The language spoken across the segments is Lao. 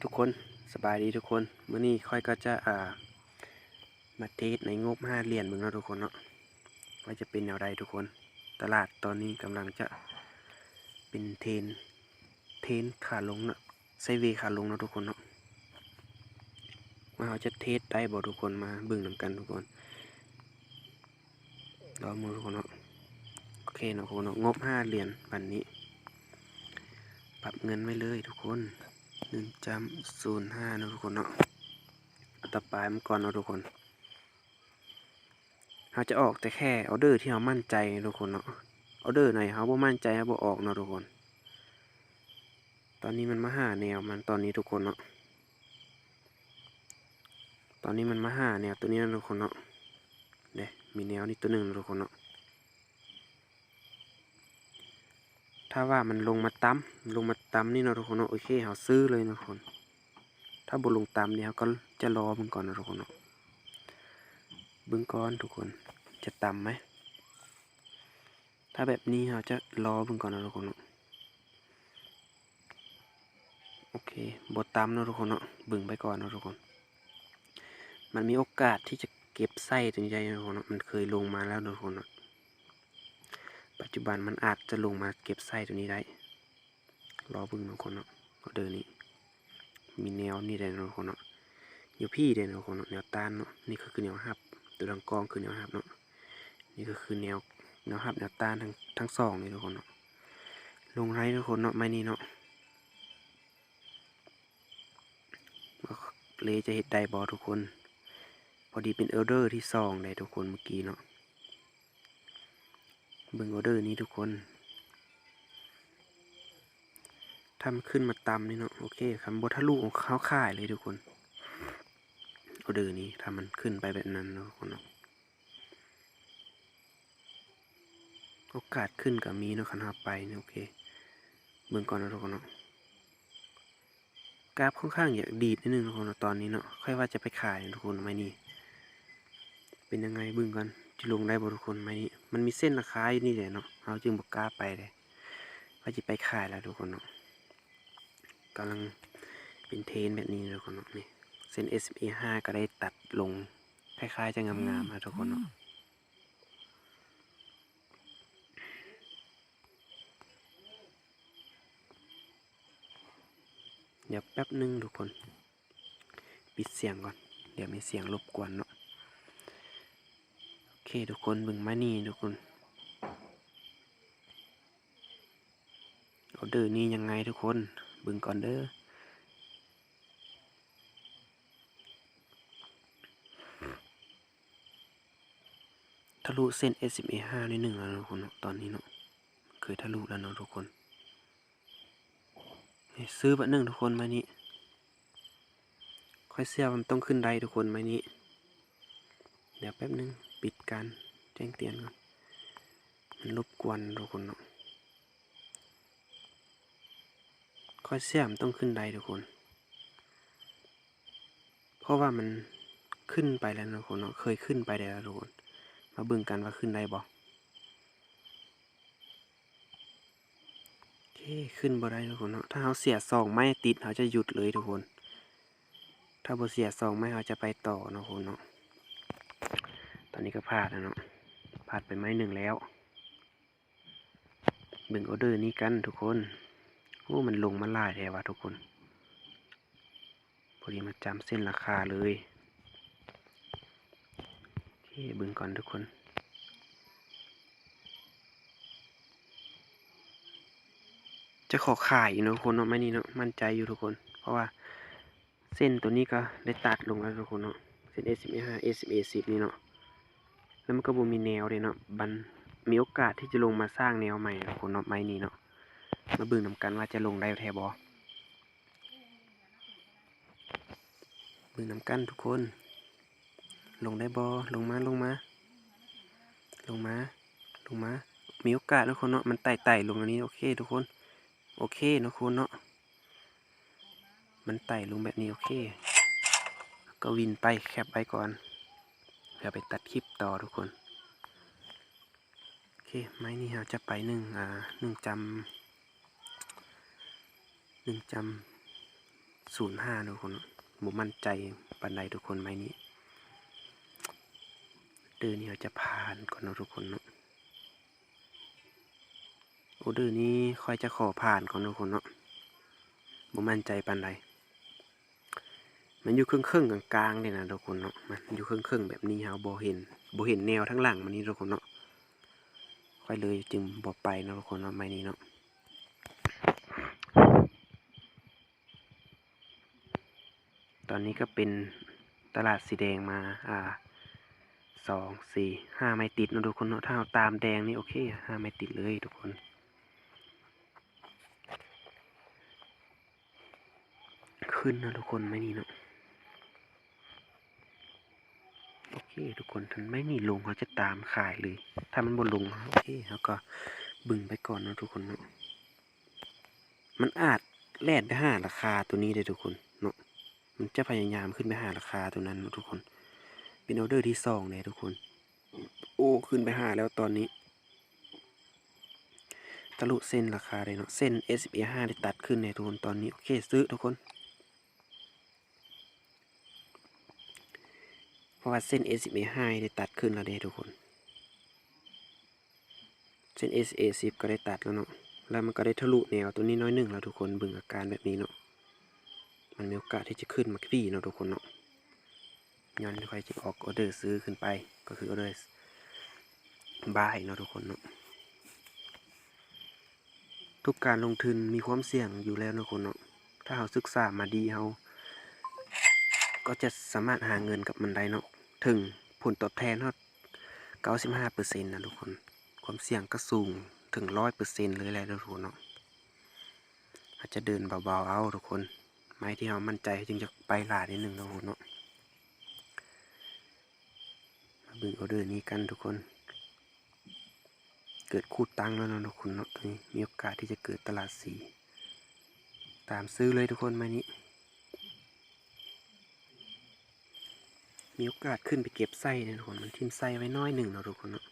ທຸກຄົນ ສະບາຍດີທຸກຄົນ. ມື້ນີ້ຂ້ອຍກໍຈະ ອ່າ ມາເທສໃນງົບຫ້າຫຼຽນເບິ່ງເນາະທຸກຄົນເນາະ ວ່າຈະເປັນແນວໃດທຸກຄົນ. ຕະຫຼາດຕອນນີ້ກຳລັງຈະເປັນເທຣນ ເທຣນຂາລົງເນາະ ໄຊເວຂາລົງເນາະທຸກຄົນເນາະ. ວ່າເຮົາຈະເທສໄດ້ບໍ່ທຸກຄົນ ມາເບິ່ງນຳກັນທຸກຄົນ. ລອງເບິ່ງທຸກຄົນເນາະ. ໂອເຄເນາະທຸກຄົນເນາະ ງົບຫ້າຫຼຽນ ບັດນີ້ປັບເງິນໄວ້ເລີຍທຸກຄົນ ໜຶ່ງຈຸດສູນຫ້າເນາະທຸກຄົນເນາະ. ເອົາຕະປາຍມັນກ່ອນເນາະທຸກຄົນ. ເຮົາຈະອອກແຕ່ແຄ່ອໍເດີທີ່ເຮົາໝັ້ນໃຈເນາະທຸກຄົນເນາະ. ອໍເດີໃດເຮົາບໍ່ໝັ້ນໃຈ ເຮົາບໍ່ອອກເນາະທຸກຄົນ. ຕອນນີ້ມັນມາຫາແນວມັນຕອນນີ້ທຸກຄົນເນາະ. ຕອນນີ້ມັນມາຫາແນວໂຕນີ້ເນາະທຸກຄົນເນາະ. ເດ້ ມີແນວນີ້ໂຕໜຶ່ງເນາະທຸກຄົນເນາະ. ຖ້າວ່າມັນລົງມາຕ່ຳ ລົງມາຕ່ຳນີ້ເນາະທຸກຄົນເນາະ ໂອເຄ ເຮົາຊື້ເລີຍເນາະທຸກຄົນ. ຖ້າບໍ່ລົງຕ່ຳນີ້ ເຮົາກໍຈະລໍເບິ່ງກ່ອນເນາະທຸກຄົນເນາະ. ເບິ່ງກ່ອນທຸກຄົນ ຈະຕ່ຳໄໝ. ຖ້າແບບນີ້ເຮົາຈະລໍເບິ່ງກ່ອນເນາະທຸກຄົນເນາະ. ໂອເຄ ບໍ່ຕ່ຳເນາະທຸກຄົນເນາະ ເບິ່ງໄປກ່ອນເນາະທຸກຄົນ. ມັນມີໂອກາດທີ່ຈະເກັບໄຊໂຕນີ້ໄດ້ເນາະທຸກຄົນເນາະ. ມັນເຄີຍລົງມາແລ້ວເນາະທຸກຄົນເນາະ. ປັດຈຸບັນມັນອາດຈະລົງມາເກັບໄຊໂຕນີ້ໄດ້. ລໍເບິ່ງເນາະທຸກຄົນເນາະ. ອໍເດີນີ້ມີແນວນີ້ໄດ້ເນາະທຸກຄົນເນາະ. ຢູ່ພີ້ໄດ້ເນາະທຸກຄົນເນາະ ແນວຕ້ານເນາະ. ນີ້ກໍຄືແນວຮັບ ໂຕທາງກ້ອງຄືແນວຮັບເນາະ. ນີ້ກໍຄືແນວ ແນວຮັບແນວຕ້ານທັງ ທັງສອງເລີຍທຸກຄົນເນາະ. ລົງໄດ້ທຸກຄົນເນາະ ໄມ້ນີ້ເນາະ. ເລຈະເຮັດໄດ້ບໍ່ທຸກຄົນ? ພໍດີເປັນອໍເດີທີສອງໄດ໋ທຸກຄົນ ມື້ກີ້ເນາະ. ເບິ່ງອໍເດີນີ້ທຸກຄົນ ຖ້າມັນຂຶ້ນມາຕ່ຳນີ້ເນາະ ໂອເຄ ຄັນບໍ່ທະລຸ ເຮົາຂາຍເລີຍທຸກຄົນ. ອໍເດີນີ້ ຖ້າມັນຂຶ້ນໄປແບບນັ້ນເນາະທຸກຄົນເນາະ. ໂອກາດຂຶ້ນກໍມີເນາະ ຄັນເຮົາໄປນີ້. ໂອເຄ ເບິ່ງກ່ອນເນາະທຸກຄົນເນາະ. ກາບຂ້ອນຂ້າງຢາກດີດນິດໜຶ່ງທຸກຄົນເນາະ ຕອນນີ້ເນາະ. ຂ້ອຍວ່າຈະໄປຂາຍທຸກຄົນ ໄມ້ນີ້ ເປັນຍັງໄງເບິ່ງກ່ອນ ຈະລົງໄດ້ບໍ່ທຸກຄົນ? ໄມ້ນີ້ ມັນມີເສັ້ນລາຄາຢູ່ນີ້ແຫຼະເນາະ ເຮົາຈຶ່ງບໍ່ກ້າໄປເດ້. ວ່າຈະໄປຂາຍແລ້ວທຸກຄົນເນາະ. ກຳລັງເປັນເທຣນແບບນີ້ທຸກຄົນເນາະ. ນີ້ ເສັ້ນ ເອສ ເອັມ ເອ ຫ້າ ກໍໄດ້ຕັດລົງ ຄ້າຍໆ ຈະງາມໆ ນະທຸກຄົນເນາະ. ດຽວແປັບໜຶ່ງທຸກຄົນ ປິດສຽງກ່ອນ ດຽວມີສຽງລົບກວນເນາະ. ໂອເຄທຸກຄົນ ເບິ່ງມານີ້ທຸກຄົນ ອໍເດີນີ້ຍັງໄງທຸກຄົນ ເບິ່ງກ່ອນເດີ. ທະລຸເສັ້ນ ເອສ ເອັມ ເອ ຫ້າ ໜ້ອຍໜຶ່ງແລ້ວເນາະທຸກຄົນເນາະ ຕອນນີ້ເນາະ ເຄີຍທະລຸແລ້ວເນາະທຸກຄົນ. ນີ້ ຊື້ບາດໜຶ່ງທຸກຄົນ ໄມ້ນີ້ ຂ້ອຍເຊື່ອວ່າມັນຕ້ອງຂຶ້ນໄດ້ທຸກຄົນ ໄມ້ນີ້. ດຽວແປັບໜຶ່ງ ປິດການແຈ້ງເຕືອນກ່ອນ ມັນລົບກວນທຸກຄົນເນາະ. ຂ້ອຍເຊື່ອມັນຕ້ອງຂຶ້ນໄດ້ທຸກຄົນ ເພາະວ່າມັນຂຶ້ນໄປແລ້ວເນາະທຸກຄົນເນາະ ເຄີຍຂຶ້ນໄປແລ້ວທຸກຄົນ. ມາເບິ່ງກັນວ່າຂຶ້ນໄດ້ບໍ່. ໂອເຄ ຂຶ້ນບໍ່ໄດ້ທຸກຄົນເນາະ. ຖ້າເຮົາເສຍສອງໄມ້ຕິດ ເຮົາຈະຢຸດເລີຍທຸກຄົນ. ຖ້າບໍ່ເສຍສອງໄມ້ ເຮົາຈະໄປຕໍ່ເນາະທຸກຄົນເນາະ. ຕອນນີ້ກໍພາດແລ້ວເນາະ ພາດໄປໄມ້ໜຶ່ງແລ້ວ. ເບິ່ງອໍເດີນີ້ກັນທຸກຄົນ. ໂອ້ ມັນລົງມາຫຼາຍແທ້ວ່າທຸກຄົນ. ພໍດີມາຈຳເສັ້ນລາຄາເລີຍ. ໂອເຄ ເບິ່ງກ່ອນທຸກຄົນ ຈະຂໍຂາຍອີກເນາະທຸກຄົນເນາະ ໄມ້ນີ້ເນາະ. ໝັ້ນໃຈຢູ່ທຸກຄົນ ເພາະວ່າເສັ້ນໂຕນີ້ກໍໄດ້ຕັດລົງແລ້ວທຸກຄົນເນາະ ເສັ້ນ ເອສ ເອັມ ເອ ຫ້າ ເອສ ເອັມ ເອ ສິບ ນີ້ເນາະ. ແລ້ວມັນກໍບໍ່ມີແນວເດ້ເນາະ ມັນມີໂອກາດທີ່ຈະລົງມາສ້າງແນວໃໝ່ທຸກຄົນເນາະ ໄມ້ນີ້ເນາະ. ມາເບິ່ງນຳກັນວ່າຈະລົງໄດ້ແທ້ບໍ່. ເບິ່ງນຳກັນທຸກຄົນ ລົງໄດ້ບໍ່? ລົງມາ ລົງມາ ລົງມາ ລົງມາ. ມີໂອກາດເນາະທຸກຄົນເນາະ ມັນໄຕ່ໆລົງອັນນີ້. ໂອເຄທຸກຄົນ ໂອເຄເນາະທຸກຄົນເນາະ ມັນໄຕ່ລົງແບບນີ້. ໂອເຄ ກໍວິນໄປ ແຄັບໄວ້ກ່ອນ ເພື່ອໄປຕັດຄລິບຕໍ່ທຸກຄົນ. ໂອເຄ ໄມ້ນີ້ເຮົາຈະໄປໜຶ່ງ ອ່າ ໜຶ່ງຈຳ ໜຶ່ງຈຳ ສູນຫ້າເນາະທຸກຄົນເນາະ ບໍ່ໝັ້ນໃຈປານໃດທຸກຄົນ ໄມ້ນີ້ ເດີນີ້ເຮົາຈະຜ່ານກ່ອນເນາະທຸກຄົນເນາະ ອໍເດີນີ້ຂ້ອຍຈະຂໍຜ່ານກ່ອນເນາະທຸກຄົນເນາະ ບໍ່ໝັ້ນໃຈປານໃດ ມັນຢູ່ເຄິ່ງໆ ກາງໆ ເດ້ນະທຸກຄົນເນາະ ມັນຢູ່ເຄິ່ງໆ ແບບນີ້ ເຮົາບໍ່ເຫັນ ບໍ່ເຫັນແນວທາງຫຼັງມັນນີ້ທຸກຄົນເນາະ ຂ້ອຍເລີຍຈຶ່ງບໍ່ໄປເນາະທຸກຄົນເນາະ ໄມ້ນີ້ເນາະ. ຕອນນີ້ກໍເປັນຕະຫຼາດສີແດງມາ ອ່າ ສອງ ສີ່ ຫ້າໄມ້ຕິດເນາະທຸກຄົນເນາະ ຖ້າເຮົາຕາມແດງນີ້ ໂອເຄ ຫ້າໄມ້ຕິດເລີຍທຸກຄົນ ຂຶ້ນເນາະທຸກຄົນ ໄມ້ນີ້ເນາະ ໂອເຄທຸກຄົນ ຖ້າໄມ້ນີ້ລົງ ເຮົາຈະຕາມຂາຍເລີຍ ຖ້າມັນບໍ່ລົງ ໂອເຄ ເຮົາກໍບຶງໄປກ່ອນເນາະທຸກຄົນເນາະ. ມັນອາດແລ່ນໄປຫາລາຄາໂຕນີ້ເດ້ທຸກຄົນເນາະ ມັນຈະພະຍາຍາມຂຶ້ນໄປຫາລາຄາໂຕນັ້ນເນາະທຸກຄົນ ເປັນອໍເດີທີສອງເດ້ທຸກຄົນ ໂອ້ ຂຶ້ນໄປຫາແລ້ວຕອນນີ້ ທະລຸເສັ້ນລາຄາເດ້ເນາະ ເສັ້ນເອສເອຫ້າໄດ້ຕັດຂຶ້ນເດ້ທຸກຄົນ ຕອນນີ້ ໂອເຄ ຊື້ທຸກຄົນ ເພາະວ່າເສັ້ນເອສເອຫ້າໄດ້ຕັດຂຶ້ນແລ້ວເດ້ທຸກຄົນ ເສັ້ນເອສເອສິບກໍໄດ້ຕັດແລ້ວເນາະ ແລ້ວມັນກໍໄດ້ທະລຸແນວໂຕນີ້ໜ້ອຍໜຶ່ງແລ້ວທຸກຄົນ ເບິ່ງອາການແບບນີ້ເນາະ ມັນມີໂອກາດທີ່ຈະຂຶ້ນມາພີ້ເນາະທຸກຄົນເນາະ ຍ້ອນຂ້ອຍຈະອອກອໍເດີຊື້ຂຶ້ນໄປ ກໍຄືອໍເດີບາຍເນາະທຸກຄົນເນາະ ທຸກການລົງທຶນມີຄວາມສ່ຽງຢູ່ແລ້ວເນາະທຸກຄົນເນາະ ຖ້າເຮົາສຶກສາມາດີ ເຮົາກໍຈະສາມາດຫາເງິນກັບມັນໄດ້ເນາະ ເຖິງຜົນຕອບແທນຮອດເກົ້າສິບຫ້າເປີເຊັນນະທຸກຄົນ ຄວາມສ່ຽງກໍສູງເຖິງຮ້ອຍເປີເຊັນເລີຍແຫຼະທຸກຄົນເນາະ ອາດຈະເດີນເບົາໆເອົາທຸກຄົນ ໄມ້ທີ່ເຮົາໝັ້ນໃຈຈຶ່ງຈະໄປຫຼາຍນິດໜຶ່ງເນາະທຸກຄົນເນາະ ມາເບິ່ງອໍເດີນີ້ກັນທຸກຄົນ ເກີດຄູ່ຕັ້ງແລ້ວເນາະທຸກຄົນເນາະ ໂຕນີ້ມີໂອກາດທີ່ຈະເກີດຕະຫຼາດສີ ຕາມຊື້ເລີຍທຸກຄົນ ໄມ້ນີ້ ມີໂອກາດຂຶ້ນໄປເກັບໄສ້ເດ້ທຸກຄົນ ມັນຖິ້ມໄສ້ໄວ້ໜ້ອຍໜຶ່ງເນາະທຸກຄົນເນາະ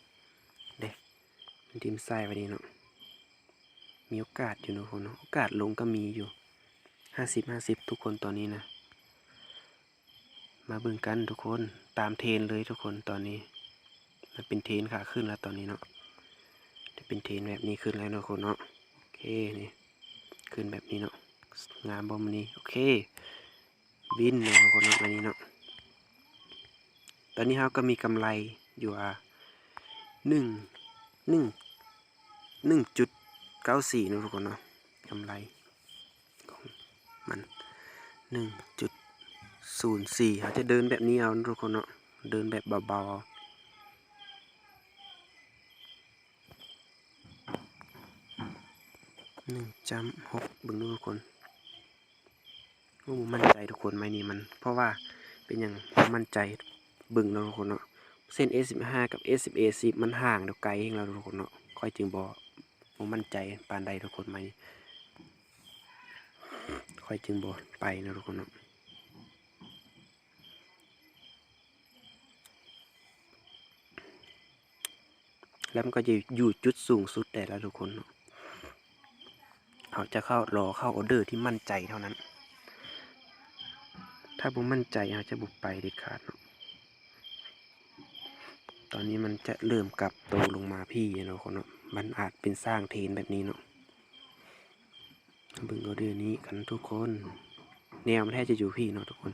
ເດ້ ມັນຖິ້ມໄສ້ໄວ້ນີ້ເນາະ ມີໂອກາດຢູ່ເນາະທຸກຄົນເນາະ ໂອກາດລົງກໍມີຢູ່ ຫ້າສິບ ຫ້າສິບ ທຸກຄົນຕອນນີ້ນະ ມາເບິ່ງກັນທຸກຄົນ ຕາມເທຣນເລີຍທຸກຄົນ ຕອນນີ້ມັນເປັນເທຣນຂາຂຶ້ນແລ້ວຕອນນີ້ເນາະ ຈະເປັນເທຣນແບບນີ້ຂຶ້ນແລ້ວເນາະທຸກຄົນເນາະ ໂອເຄ ນີ້ ຂຶ້ນແບບນີ້ເນາະ ງາມບໍ່ມື້ນີ້ ໂອເຄ ວິນເນາະທຸກຄົນເນາະ ອັນນີ້ເນາະ ຕອນນີ້ເຮົາກໍມີກຳໄລຢູ່ ອ່າ ໜຶ່ງ ໜຶ່ງ ໜຶ່ງຈຸດເກົ້າສີ່ເນາະທຸກຄົນເນາະ ກຳໄລຂອງມັນ ໜຶ່ງຈຸດສູນສີ່ ເຮົາຈະເດີນແບບນີ້ເອົາເນາະທຸກຄົນເນາະ ເດີນແບບເບົາໆເອົາ ໜຶ່ງຈຸດຫົກ ເບິ່ງເດີທຸກຄົນ ໂອ້ ບໍ່ໝັ້ນໃຈທຸກຄົນ ໄມ້ນີ້ມັນ ເພາະວ່າເປັນຫຍັງບໍ່ໝັ້ນໃຈ ເບິ່ງເນາະທຸກຄົນເນາະ ເສັ້ນເອສເອສິບຫ້າກັບເອສເອສິບມັນຫ່າງແລ້ວ ໄກແຮງແລ້ວທຸກຄົນເນາະ ຂ້ອຍຈຶ່ງບໍ່ ບໍ່ໝັ້ນໃຈປານໃດທຸກຄົນ ໄມ້ນີ້ ຂ້ອຍຈຶ່ງບໍ່ໄປເນາະທຸກຄົນເນາະ. ແລ້ວມັນກໍຈະຢູ່ຈຸດສູງສຸດໄດ້ແລ້ວທຸກຄົນເນາະ. ເຮົາຈະເຂົ້າ ລໍເຂົ້າອໍເດີທີ່ໝັ້ນໃຈເທົ່ານັ້ນ. ຖ້າບໍ່ໝັ້ນໃຈເຮົາຈະບໍ່ໄປເດັດຂາດເນາະ. ຕອນນີ້ມັນຈະເລີ່ມກັບໂຕລົງມາພີ້ແລ້ວເນາະ ມັນອາດເປັນສ້າງເທຣນແບບນີ້ເນາະ. ເບິ່ງອໍເດີນີ້ກັນທຸກຄົນ. ແນວມັນແທບຈະຢູ່ພີ້ເນາະທຸກຄົນ.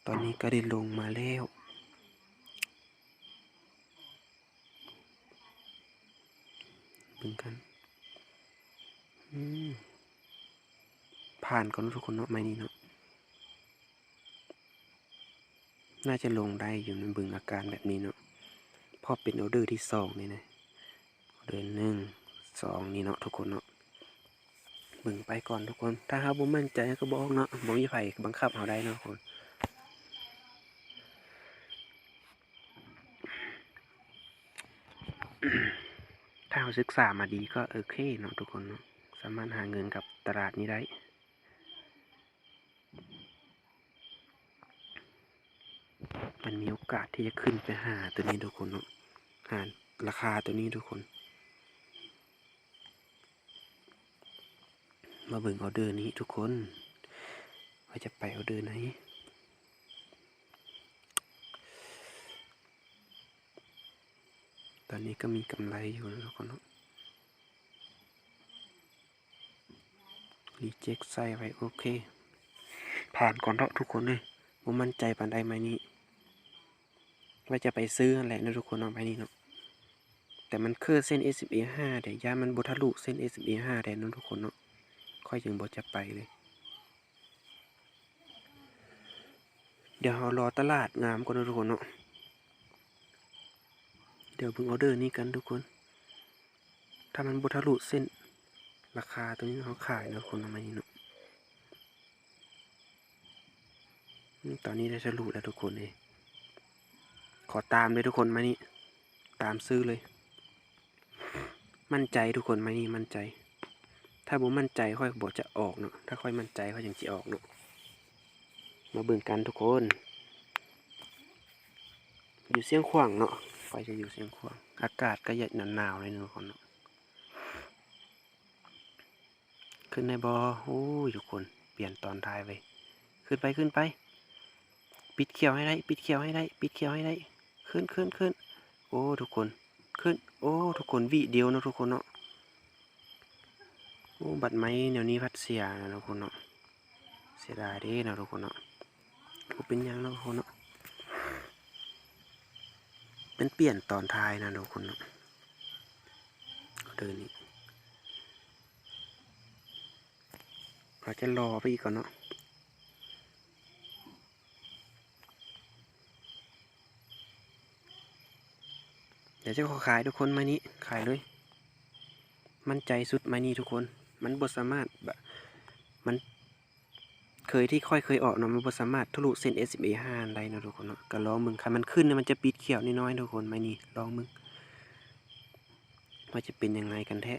ຕອນນີ້ກໍໄດ້ລົງມາແລ້ວ. ເບິ່ງກັນ. ອືມ ຜ່ານກ່ອນເນາະທຸກຄົນເນາະ ໄມ້ນີ້ເນາະ. ໜ້າຈະລົງໄດ້ຢູ່ນະ ເບິ່ງອາການແບບນີ້ເນາະ. ເພາະເປັນອໍເດີທີສອງນີ້ນະ. ອໍເດີໜຶ່ງ ສອງ ນີ້ເນາະທຸກຄົນເນາະ. ເບິ່ງໄປກ່ອນທຸກຄົນ. ຖ້າເຮົາບໍ່ໝັ້ນໃຈເຮົາກໍບໍ່ອອກເນາະ. ບໍ່ມີໃຜບັງຄັບເຮົາໄດ້ເນາະທຸກຄົນ. ຖ້າເຮົາສຶກສາມາດີກໍໂອເຄເນາະທຸກຄົນເນາະ. ສາມາດຫາເງິນກັບຕະຫຼາດນີ້ໄດ້. ມັນມີໂອກາດທີ່ຈະຂຶ້ນໄປຫາໂຕນີ້ທຸກຄົນເນາະ. ຫາລາຄາໂຕນີ້ທຸກຄົນ. ມາເບິ່ງອໍເດີນີ້ທຸກຄົນ. ວ່າຈະໄປອອເດີໃນ. ຕອນນີ້ກໍມີກຳໄລຢູ່ນະທຸກຄົນເນາະ. ຣີເຈັກໃສ່ໄວ້ ໂອເຄ ຜ່ານກ່ອນເນາະທຸກຄົນເອີຍ. ບໍ່ໝັ້ນໃຈປານໃດໄມ້ນີ້ ວ່າຈະໄປຊື້ຫັ້ນແຫຼະເນາະທຸກຄົນເນາະ ໄມ້ນີ້ເນາະ. ແຕ່ມັນຄືເສັ້ນເອສເອັມເອຫ້າເດ້ ຢ້ານມັນບໍ່ທະລຸເສັ້ນເອສເອັມເອຫ້າເດ້ເນາະທຸກຄົນເນາະ. ຂ້ອຍຈຶ່ງບໍ່ຈະໄປເລີຍ. ດຽວເຮົາລໍຕະຫຼາດງາມກ່ອນເນາະທຸກຄົນເນາະ. ດຽວເບິ່ງອອເດີນີ້ກັນທຸກຄົນ. ຖ້າມັນບໍ່ທະລຸເສັ້ນລາຄາຕົວນີ້ ເຮົາຂາຍເນາະທຸກຄົນເນາະ ໄມ້ນີ້ເນາະ. ອືມ ຕອນນີ້ໄດ້ທະລຸແລ້ວທຸກຄົນເອີຍ. ຂໍຕາມເລີຍທຸກຄົນ ໄມ້ນີ້ ຕາມຊື້ເລີຍ. ໝັ້ນໃຈທຸກຄົນ ໄມ້ນີ້ໝັ້ນໃຈ. ຖ້າບໍ່ໝັ້ນໃຈຂ້ອຍບໍ່ຈະອອກເນາະ. ຖ້າຂ້ອຍໝັ້ນໃຈຂ້ອຍຈັ່ງຊິອອກເນາະ. ມາເບິ່ງກັນທຸກຄົນ. ຢູ່ຊຽງຂວາງເນາະ ຂ້ອຍຈະຢູ່ຊຽງຂວາງ. ອາກາດກໍຢາກໜາວໆໜ້ອຍໜຶ່ງທຸກຄົນເນາະ. ຂຶ້ນໄດ້ບໍ່? ໂອ້ຍ ທຸກຄົນ ປ່ຽນຕອນທ້າຍເວີຍ. ຂຶ້ນໄປ ຂຶ້ນໄປ. ປິດຂຽວໃຫ້ໄດ້ ປິດຂຽວໃຫ້ໄດ້ ປິດຂຽວໃຫ້ໄດ້. ຂຶ້ນ ຂຶ້ນ ຂຶ້ນ. ໂອ້ ທຸກຄົນ ຂຶ້ນ. ໂອ້ ທຸກຄົນ ວິດຽວເນາະທຸກຄົນເນາະ. ໂອ້ ບັດໄມ້ແນວນີ້ພັດເສຍນະທຸກຄົນເນາະ. ເສຍດາຍເດ້ເນາະທຸກຄົນເນາະ. ບໍ່ເປັນຫຍັງເນາະທຸກຄົນເນາະ. ມັນປ່ຽນຕອນທ້າຍນະທຸກຄົນເນາະ. ເດີນີ້ ເຮົາຈະລໍໄປອີກກ່ອນເນາະ. ດຽວຈະຂໍຂາຍທຸກຄົນ ໄມ້ນີ້ຂາຍເລີຍ. ໝັ້ນໃຈສຸດໄມ້ນີ້ທຸກຄົນ. ມັນບໍ່ສາມາດ ບະ ມັນ ເຄີຍທີ່ຂ້ອຍເຄີຍອອກເນາະ ມັນບໍ່ສາມາດທະລຸເສັ້ນເອສເອັມເອຫ້າໄດ້ເນາະທຸກຄົນເນາະ. ກໍລອງເບິ່ງ ຄັນມັນຂຶ້ນມັນຈະປິດຂຽວນ້ອຍໆທຸກຄົນ ໄມ້ນີ້ລອງເບິ່ງ ວ່າຈະເປັນຍັງໄງກັນແທ້.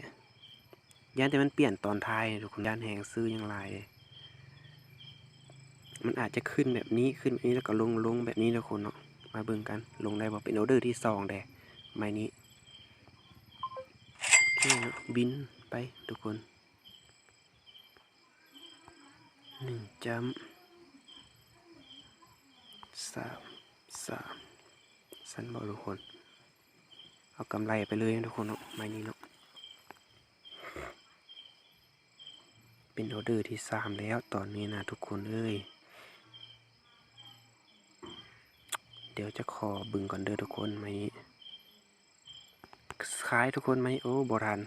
ຢ້ານແຕ່ມັນປ່ຽນຕອນທ້າຍທຸກຄົນ ຢ້ານແຮງຊື້ຍັງຫຼາຍເດ້. ມັນອາດຈະຂຶ້ນແບບນີ້ ຂຶ້ນແບບນີ້ ແລ້ວກໍລົງ ລົງແບບນີ້ທຸກຄົນເນາະ. ມາເບິ່ງກັນ ລົງໄດ້ບໍ່? ເປັນອອເດີທີສອງແດ່ ໄມ້ນີ້. ໂອເຄເນາະ ບິນໄປທຸກຄົນ. ໜຶ່ງຈ້ຳ ສາມ ສາມ ຊັ້ນບໍ່ທຸກຄົນ? ເອົາກຳໄລໄປເລີຍທຸກຄົນເນາະ ໄມ້ນີ້ເນາະ. ເປັນອອເດີທີສາມແລ້ວຕອນນີ້ນະທຸກຄົນເອີຍ. ດຽວຈະຂໍເບິ່ງກ່ອນເດີທຸກຄົນ ໄມ້ນີ້. ຂາຍທຸກຄົນ ໄມ້ ໂອ້ ບໍ່ທັນ.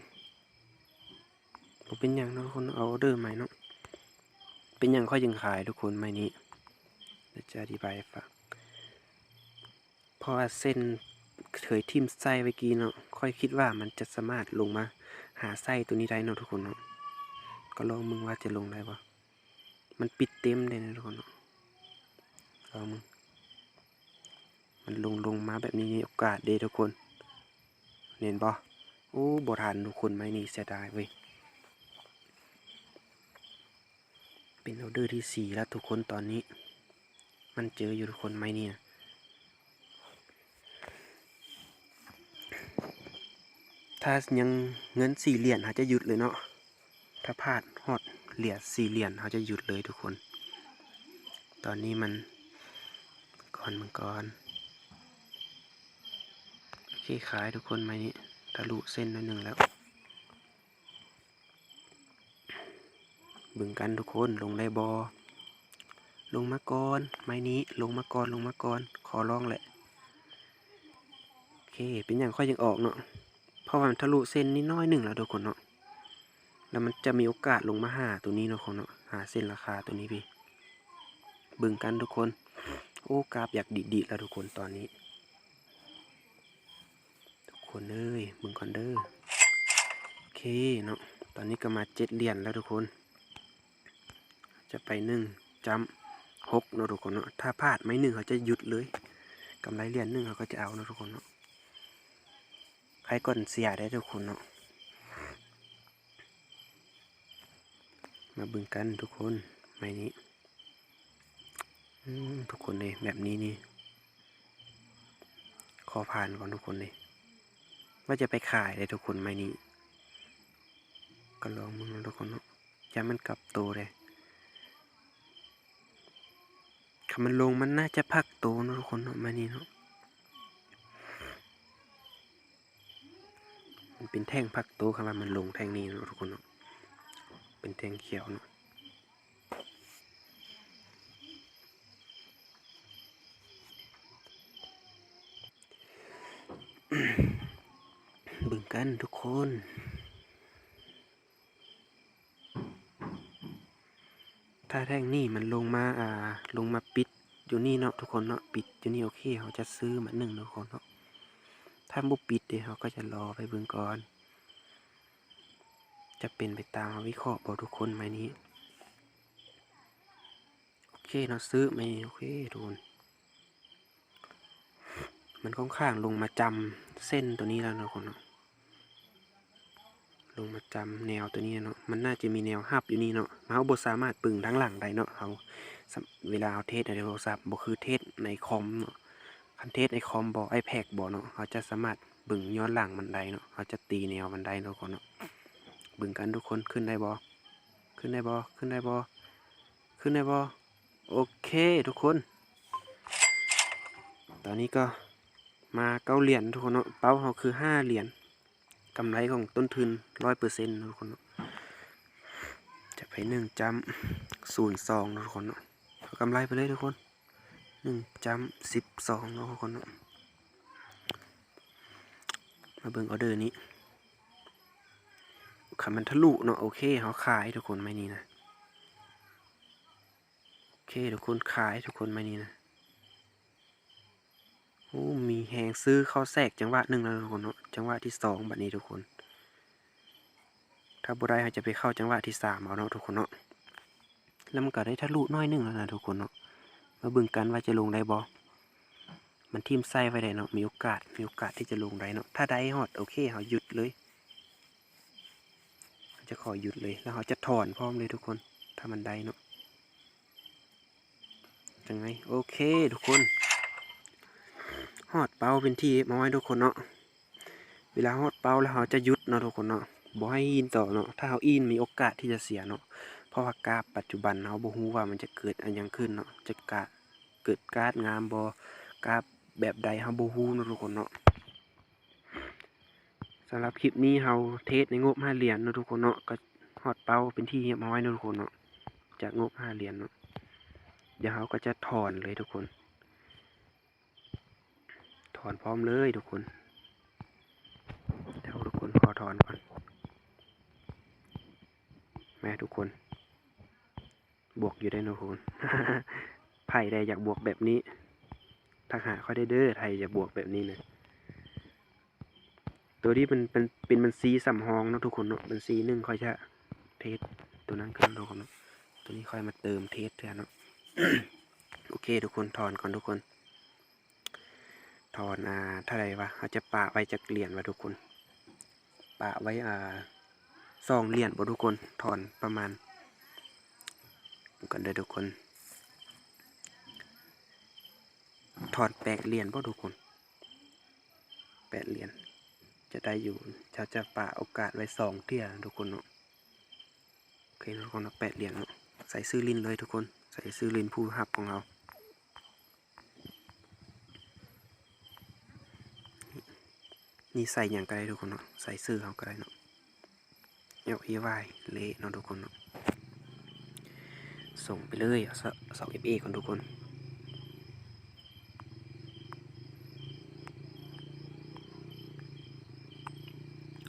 ບໍ່ເປັນຫຍັງເນາະທຸກຄົນ ເອົາອອເດີໃໝ່ເນາະ. ເປັນຫຍັງຂ້ອຍຈຶ່ງຂາຍທຸກຄົນ ໄມ້ນີ້ ດຽວຈະອະທິບາຍໃຫ້ຟັງ. ເພາະວ່າເສັ້ນເຄີຍຖິ້ມໄສ້ໄວ້ກີ້ເນາະ ຂ້ອຍຄິດວ່າມັນຈະສາມາດລົງມາຫາໄສ້ຕົວນີ້ໄດ້ເນາະທຸກຄົນເນາະ. ກໍລອງເບິ່ງວ່າຈະລົງໄດ້ບໍ່. ມັນປິດເຕັມເດ້ນະທຸກຄົນເນາະ. ລອງເບິ່ງ ມັນລົງ ລົງມາແບບນີ້ມີໂອກາດເດ້ທຸກຄົນ ເຫັນບໍ່? ໂອ້ ບໍ່ທັນທຸກຄົນ ໄມ້ນີ້ເສຍດາຍເວີຍ. ເປັນອອເດີທີສີ່ແລ້ວທຸກຄົນ ຕອນນີ້ ມັນເຈີຢູ່ທຸກຄົນ ໄມ້ນີ້ນະ. ຖ້າຍັງເງິນສີ່ຫຼຽນ ເຮົາຈະຢຸດເລີຍເນາະ. ຖ້າພາດຮອດຫຼຽນ ສີ່ຫຼຽນ ເຮົາຈະຢຸດເລີຍທຸກຄົນ. ຕອນນີ້ມັນ ກ່ອນ ມັງກອນ ໂອເຄ ຂາຍທຸກຄົນ ໄມ້ນີ້ທະລຸເສັ້ນໜ້ອຍໜຶ່ງແລ້ວ. ເບິ່ງກັນທຸກຄົນ ລົງໄດ້ບໍ່? ລົງມາກ່ອນ ໄມ້ນີ້ ລົງມາກ່ອນ ລົງມາກ່ອນ ຂໍຮ້ອງແຫຼະ. ໂອເຄ ເປັນຫຍັງຂ້ອຍຈຶ່ງອອກເນາະ? ເພາະວ່າມັນທະລຸເສັ້ນນີ້ໜ້ອຍໜຶ່ງແລ້ວທຸກຄົນເນາະ. ແລ້ວມັນຈະມີໂອກາດລົງມາຫາຕົວນີ້ເນາະທຸກຄົນເນາະ ຫາເສັ້ນລາຄາຕົວນີ້ພີ້. ເບິ່ງກັນທຸກຄົນ ໂອ້ ກາບຢາກດີດໆແລ້ວທຸກຄົນຕອນນີ້. ທຸກຄົນເອີຍ ເບິ່ງກ່ອນເດີ. ໂອເຄເນາະ ຕອນນີ້ກໍມາເຈັດຫຼຽນແລ້ວທຸກຄົນ. ຈະໄປໜຶ່ງຈ້ຳຫົກເນາະທຸກຄົນເນາະ. ຖ້າພາດໄມ້ໜຶ່ງ ເຮົາຈະຢຸດເລີຍ. ກຳໄລຫຼຽນໜຶ່ງ ເຮົາກໍຈະເອົາເນາະທຸກຄົນເນາະ. ໃຜກ່ອນເສຍໄດ້ທຸກຄົນເນາະ. ມາເບິ່ງກັນທຸກຄົນ ໄມ້ນີ້. ອືມ ທຸກຄົນເອີຍ ແບບນີ້ນີ້ ຂໍຜ່ານກ່ອນທຸກຄົນເອີຍ. ວ່າຈະໄປຂາຍເດ້ທຸກຄົນ ໄມ້ນີ້. ກໍລອງເບິ່ງເນາະທຸກຄົນເນາະ. ຢ່າມັນກັບໂຕເດ້. ມັນລົງ ມັນໜ້າຈະພັກໂຕເນາະທຸກຄົນເນາະ ໄມ້ນີ້ເນາະ ມັນເປັນແທ່ງພັກໂຕ ຄັນວ່າມັນລົງແທ່ງນີ້ເນາະທຸກຄົນເນາະ ເປັນແທ່ງຂຽວເນາະ. ເບິ່ງກັນທຸກຄົນ ຖ້າແທ່ງນີ້ມັນລົງມາ ອ່າ ລົງມາປິດຢູ່ນີ້ເນາະທຸກຄົນເນາະ ປິດຢູ່ນີ້ ໂອເຄ ເຮົາຈະຊື້ມາໜຶ່ງເນາະທຸກຄົນເນາະ ຖ້າບໍ່ປິດເດ ເຮົາກໍຈະລໍໄປເບິ່ງກ່ອນ ຈະເປັນໄປຕາມເຮົາວິເຄາະບໍ່ທຸກຄົນ ໄມ້ນີ້. ໂອເຄເນາະ ຊື້ໄມ້ ໂອເຄທຸກຄົນ ມັນຂ້ອນຂ້າງລົງມາຈຳເສັ້ນໂຕນີ້ແລ້ວເນາະທຸກຄົນເນາະ ລົງມາຈຳແນວໂຕນີ້ເນາະ ມັນໜ້າຈະມີແນວຮັບຢູ່ນີ້ເນາະ ເຮົາບໍ່ສາມາດເບິ່ງທາງຫຼັງໄດ້ເນາະ ເຮົາ ເວລາເຮົາເທສໃນໂທລະສັບ ບໍ່ຄືເທສໃນຄອມເນາະ ຄັນເທສໃນຄອມບໍ ໄອແພດບໍເນາະ ເຮົາຈະສາມາດເບິ່ງຍ້ອນຫຼັງມັນໄດ້ເນາະ ເຮົາຈະຕີແນວມັນໄດ້ເນາະທຸກຄົນເນາະ ເບິ່ງກັນທຸກຄົນ ຂຶ້ນໄດ້ບໍ່? ຂຶ້ນໄດ້ບໍ່? ຂຶ້ນໄດ້ບໍ່? ຂຶ້ນໄດ້ບໍ່? ໂອເຄທຸກຄົນ ຕອນນີ້ກໍມາເກົ້າຫຼຽນທຸກຄົນເນາະ ເປົ້າເຮົາຄືຫ້າຫຼຽນ ກຳໄລຂອງຕົ້ນທຶນຮ້ອຍເປີເຊັນເນາະທຸກຄົນເນາະ ຈະໄປໜຶ່ງຈ້ຳສູນສອງເນາະທຸກຄົນເນາະ ເອົາກຳໄລໄປເລີຍທຸກຄົນ ໜຶ່ງຈ້ຳສິບສອງເນາະທຸກຄົນເນາະ ມາເບິ່ງອໍເດີນີ້ ຄັນມັນທະລຸເນາະ ໂອເຄ ເຮົາຂາຍທຸກຄົນ ໄມ້ນີ້ນະ ໂອເຄທຸກຄົນ ຂາຍທຸກຄົນ ໄມ້ນີ້ນະ ໂອ້ ມີແຮງຊື້ເຂົ້າແຊກຈັງຫວະໜຶ່ງແລ້ວທຸກຄົນເນາະ ຈັງຫວະທີສອງບັດນີ້ທຸກຄົນ ຖ້າບໍ່ໄດ້ເຮົາຈະໄປເຂົ້າຈັງຫວະທີສາມເອົາເນາະທຸກຄົນເນາະ ແລ້ວມັນກໍໄດ້ທະລຸໜ້ອຍໜຶ່ງແລ້ວນະທຸກຄົນເນາະ ມາເບິ່ງກັນວ່າຈະລົງໄດ້ບໍ່ ມັນຖິ້ມໄສ້ໄວ້ໄດ້ເນາະ ມີໂອກາດ ມີໂອກາດທີ່ຈະລົງໄດ້ເນາະ ຖ້າໄດ້ຮອດ ໂອເຄ ເຮົາຢຸດເລີຍ ເຮົາຈະຂໍຢຸດເລີຍ ແລ້ວເຮົາຈະຖອນພ້ອມເລີຍທຸກຄົນ ຖ້າມັນໄດ້ເນາະ ຈັ່ງໃດ ໂອເຄທຸກຄົນ ຮອດເປົ້າເປັນທີ່ຮຽບຮ້ອຍທຸກຄົນເນາະ ເວລາຮອດເປົ້າແລ້ວເຮົາຈະຢຸດເນາະທຸກຄົນເນາະ ບໍ່ໃຫ້ອີ່ນຕໍ່ເນາະ ຖ້າເຮົາອີ່ນມີໂອກາດທີ່ຈະເສຍເນາະ ເພາະວ່າກາບປັດຈຸບັນເຮົາບໍ່ຮູ້ວ່າມັນຈະເກີດອັນຫຍັງຂຶ້ນເນາະ ຈະກະເກີດກາບງາມບໍ່ ກາບແບບໃດເຮົາບໍ່ຮູ້ເນາະທຸກຄົນເນາະ. ສຳລັບຄລິບນີ້ເຮົາເທສໃນງົບຫ້າຫຼຽນເນາະທຸກຄົນເນາະ ກໍຮອດເປົ້າເປັນທີ່ຮຽບຮ້ອຍເນາະທຸກຄົນເນາະ ຈາກງົບຫ້າຫຼຽນເນາະ ດຽວເຮົາກໍຈະຖອນເລີຍທຸກຄົນ ຖອນພ້ອມເລີຍທຸກຄົນ ດຽວທຸກຄົນຂໍຖອນກ່ອນ ແມ່ທຸກຄົນ ບວກຢູ່ໄດ໋ເນາະທຸກຄົນ ໃຜໃດຢາກບວກແບບນີ້ ທັກຫາຂ້ອຍໄດ້ເດີ ໃຜຢາກບວກແບບນີ້ນະ ໂຕນີ້ມັນເປັນ ເປັນບັນຊີສຳຮອງເນາະທຸກຄົນເນາະ ບັນຊີໜຶ່ງຂ້ອຍຈະເທສໂຕນັ້ນກ່ອນເນາະທຸກຄົນເນາະ ໂຕນີ້ຂ້ອຍມາເຕີມເທສເທື່ອເນາະ ໂອເຄທຸກຄົນ ຖອນກ່ອນທຸກຄົນ ຖອນ ອ່າ ເທົ່າໃດວະ ເຮົາຈະປະໄວ້ຈັກຫຼຽນວະທຸກຄົນ ປະໄວ້ ອ່າ ສອງຫຼຽນບໍ່ທຸກຄົນ ຖອນປະມານ ກັນເດີທຸກຄົນ ຖອນແປດຫຼຽນບໍ່ທຸກຄົນ ແປດຫຼຽນ ຈະໄດ້ຢູ່ ເຮົາຈະປະໂອກາດໄວ້ສອງເທື່ອທຸກຄົນເນາະ ໂອເຄທຸກຄົນເນາະ ແປດຫຼຽນເນາະ ໃສ່ຊື່ຫຼິ້ນເລີຍທຸກຄົນ ໃສ່ຊື່ຫຼິ້ນຜູ້ຮັບຂອງເຮົາ ນີ້ໃສ່ຫຍັງກໍໄດ້ທຸກຄົນເນາະ ໃສ່ຊື່ເຮົາກໍໄດ້ເນາະ ເອລເອວາຍ ເລເນາະທຸກຄົນເນາະ ສົ່ງໄປເລີຍ ເອົາສອງເອັຟເອກ່ອນທຸກຄົນ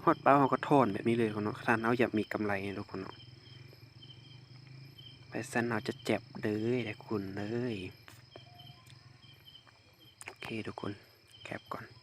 ຮອດເປົ້າເຮົາກໍຖອນແບບນີ້ເລີຍເນາະ ຖ້າເຮົາຢາກມີກຳໄລເນາະທຸກຄົນເນາະ ໄປຊັ້ນເຮົາຈະແຈັບເດີ ໄດ້ຄຸນເລີຍ ໂອເຄທຸກຄົນ ແຄັບກ່ອນ